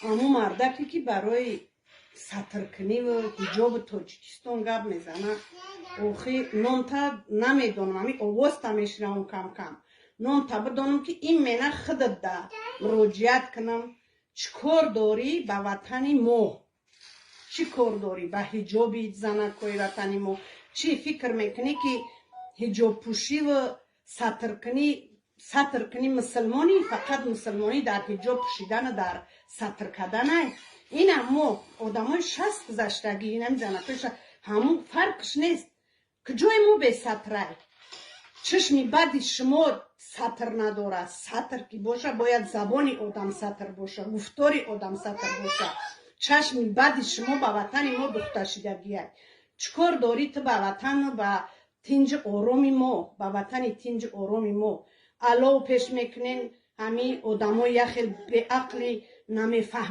Аму мардаке, ки барои сатркуниву ҳиҷоби Тоҷикистон гап мезана, охи номта намедонам, ами овозта мешинавам кам-кам. Номта бидонам, ки ин мена худат да муроҷиат кунам. Чӣ кор дорӣ ба ватани мо? Чӣ кор дорӣ ба ҳиҷоби занакҳои ватани мо? Чӣ фикр мекунӣ, ки ҳиҷобпӯшиву сатркунӣ мусулмонӣ, фақат мусулмонӣ дар ҳиҷоб пӯшидану дар сатр карданай? Ина мо одамои 60 гузаштагӣ, инами занакҳои, ҳамун фарқш нест. Куҷои мо бесатрай? Чишми бади шумо сатр надорад. Сатр ки боша, бояд забони одам сатр боша, гуфтори одам сатр боша. Чашми бади шумо ба ватани мо духта шидагиай. Чӣ кор дорӣ ту ба ватану ба тинҷи ороми мо, ба ватани тинҷи ороми мо? Алов пеш мекунен, ҳами одамои яхел беақли намефаҳм.